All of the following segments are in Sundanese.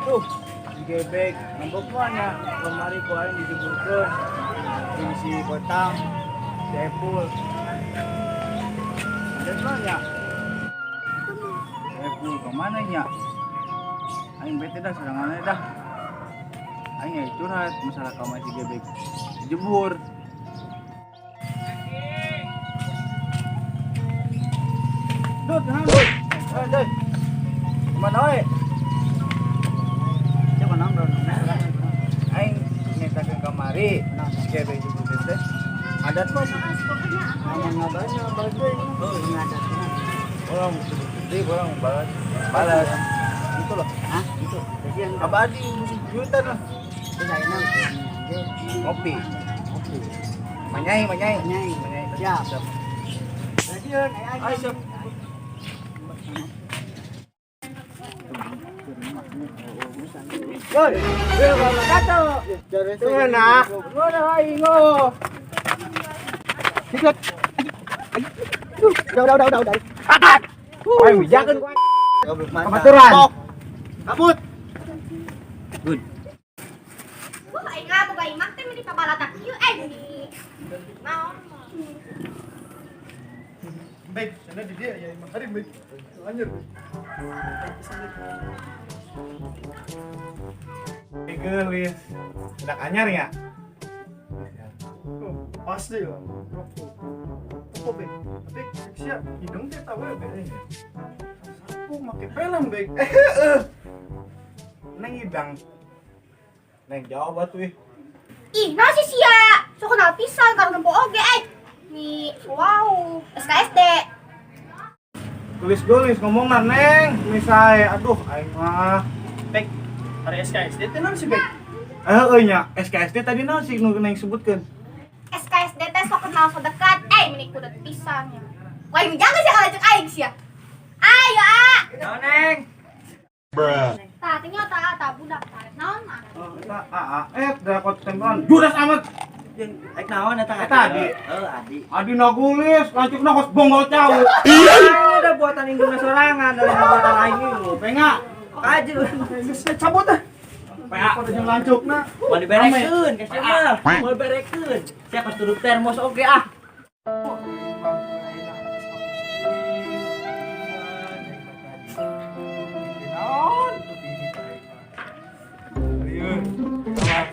Tuh, digebek, nembok mana? Kemari ku aing dijeburkeun. Jeung si Kotang, si Epul. Dan mana? Epul kemana nya? Aing bete dah serangannya dah. Aing ya curhat masalah kamar si gebek dijebur. Dut, naon, Dut? Eh, Dut. Kemana we? Coba naon, Bro? Aing nyetakeun kamari, si gebek jebur teh. Adat mah sih. Ngomong ngabarnya bagus. Oh, ini ada. Orang gede, orang balas. Balas. Itu loh. Hah? Itu. Jadi yang Abadi juta lah. itu saya nang. Ngopi. Oke. Manyai, manyai. Manyai. Manyai. Siap. Siap. Jadi Ayo, siap. Yoi, Tuh nah. Mana aing oh. Udah. Aing bijakeun ku aing. Kebaturan. Kabut. Wah, aing nga boga imah teh meni pabalatak kieu eh meni. Naon? Baik, sana di dia ya emang hari baik. Lanjut. Gelis. Budak anyar ya? Oh, pasti lah. Rokok. Rokok baik. Tapi siap hidung teh tahu ya baik. Sapu make film baik. Neng idang. Neng jawab atuh ih. Ih, naon sih sia? Sok kenal pisan karo nempo oge eh. Ni wow, SKSD. Gelis-gelis ngomongna Neng, misai aduh aing mah. Baik. Hari SKSD teh naon sih baik? Eh nya SKSD tadi naon sih nu Neng sebutkeun? SKSD teh sok kenal sok dekat eh meni kudet pisan ya. Wah, aing jaga sih kalau cek aing sia. Ayo, ah. Naon, Neng? Tah, tinggal tah tah budak tah. Naon mah? Oh, eta AA eh da kot tempelan. Judas amat. Jeung aik naon eta? Eta Adi. Oh, Adi. Adi nagulis, lancukna kos bonggol cau. Ah, udah buatan indungna sorangan dari buatan aing ieu. Penga. Kaju. Geus cabut ah. PA. Pada jeung lancukna. Mau diberekeun, ka sia mah. Mau diberekeun. Sia pas tutup termos oge ah.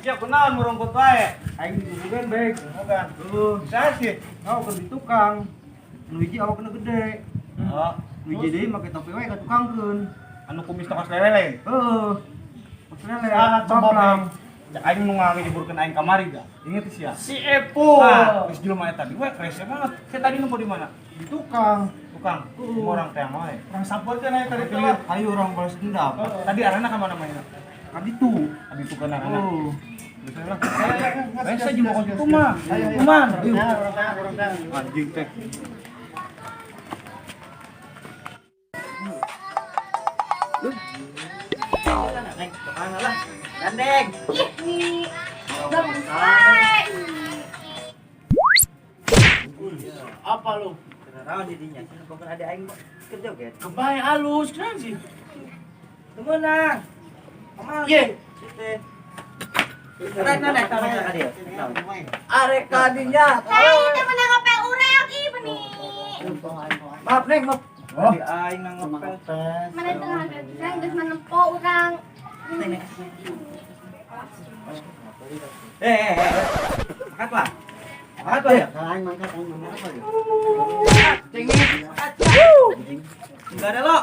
Siap kunaon murungkut wae. Aing digebugan baik, gebugan. Bisa sih. Oh, keur di tukang. Nu hiji awakna gede. Oh, Nu hiji deui make topi we ka tukangkeun. anu kumis tokos lele lain. Heeh. Pas lele. Ah, coba Baplang. Bang. Aing nu ngajeburkeun aing kamari da. Inget sia. Si Epo. Nah, geus jelema eta tadi we rese banget. Saya tadi nempo di mana? Di tukang. Tukang. Orang teh wae. Orang sapot kan aya tadi teh lah. Ayo orang balas dendam. Tadi arahna ka mana mainna? Ka ditu. Abi tukang arahna. Oh. Bisa lah. Rese jeung pokok itu mah. Kuman. Anjing teh. Neng, tukang lah. Gandeng. Ih, ni bangun wae. Apa lu? Naon jadinya? Cenah pokon ade aing keur joget. Kebay halus keren sih. Temenang. Amal. Ye. Teh. Rek naon eta ka dieu? Arek kadinya. Hei, teh menang ngepel urang ih meni. Maaf Neng, maaf. Oh. Tadi aing nang ngepel. Mana tengah pisan geus manempo urang. Neng, neng. Eh, eh, eh. Makat lah. Makat lah ya. Cengit. Makat. Enggak ada lo.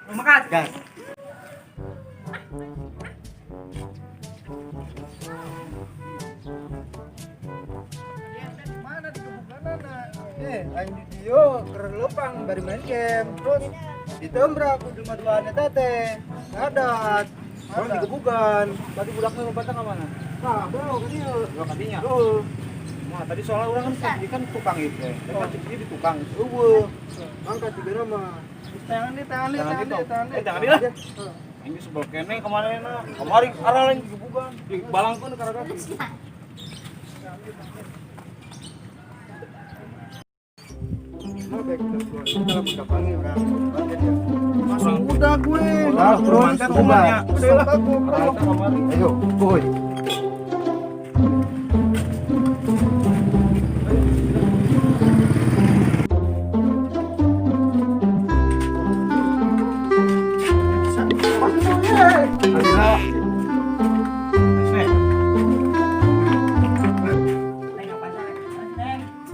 Lu makat. Gas. Mana di kebukanana? Eh, aing di dieu keur leumpang bari main game. Terus ditembrak ku jelema duaan eta teh. Ngadat. Orang digebukan. Tadi budaknya lompatnya ke mana? Nah, bro, ka dieu. Dua kadinya. Heeh. Nah, tadi soalnya orang kan tadi kan tukang itu. Tadi kan cek di tukang. Eueuh. Angkat tiga nama. Tangan di, tangan di, Tangan tangan di, di, tong. tangan di. Eh, tangan di lah. Ini sebel kene kemarin na. Kemari arah lain digebukan. Dibalangkeun ka kaki. Langsung budak gue. Lah, terus Udah lah. Ayo, boy.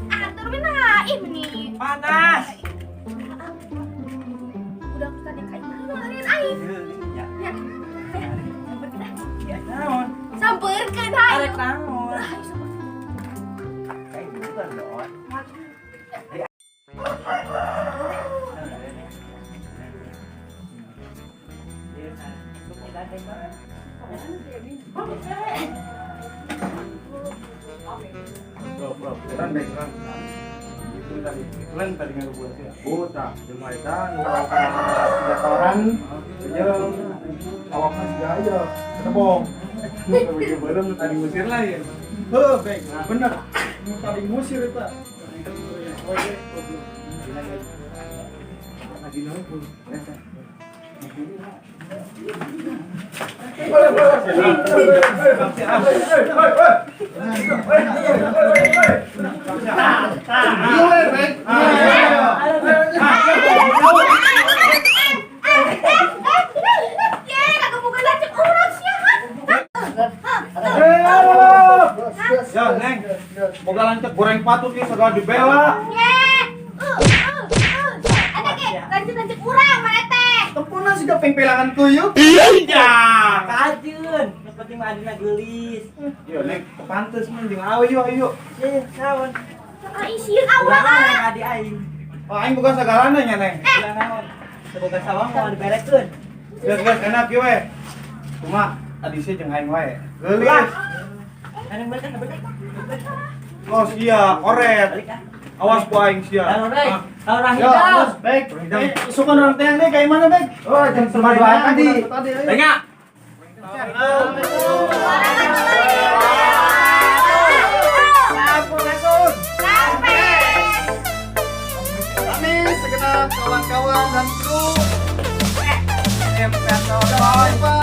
Atur mana? Ih, meni. Panas. Udah aku tadi kayak larian aing. Ya. Ya. Sampeurkeun ah. Ya naon? Sampeurkeun hayu. Arek naon? Hayu sampeurkeun. Kayak gitu kan doon. Bro, keren baik kan. Itu tadi, keren tadi ngabuat ya. Oh, tah, jelema eta nu datoran jeung awakna siga aya ketebong. Bagi bareng tadi ngusir lah ya. Heuh, baik. Bener. Nu tadi ngusir eta. Lagi nongkrong. Ye, kagak buka lanceuk urang sia. Ya, Neng. Boga lanceuk goreng patut ieu segala dibela. Ye. Ada ge, lanceuk-lanceuk urang mana teh. Tempunan siga pengpelangan tuyuk. Iya, kajeun. Nu penting mah adina geulis. Yo, Neng, kepantes mah jeung awe yuk, ayo. Eh, naon? Ah, sieun ah urang Urang ah. adi aing. Oh, aing boga sagalana nya, Neng. Urang naon? Semoga sawah mau diberekeun. Geus, geus enak ieu we. Cuma tadi sih jeung aing wae. Geulis. Anu balik balik. Oh, sia, koret. Balik ah. Awas ku aing sia. Halo, Rek. Halo, Ya, Rahidam. bos, baik. Eh, isukan orang teh nih kayak mana, Bek? Oh, jeung semaduan tadi. Tadi, ayo. Tengah. Kami segenap kawan-kawan dan kru. Sampai jumpa.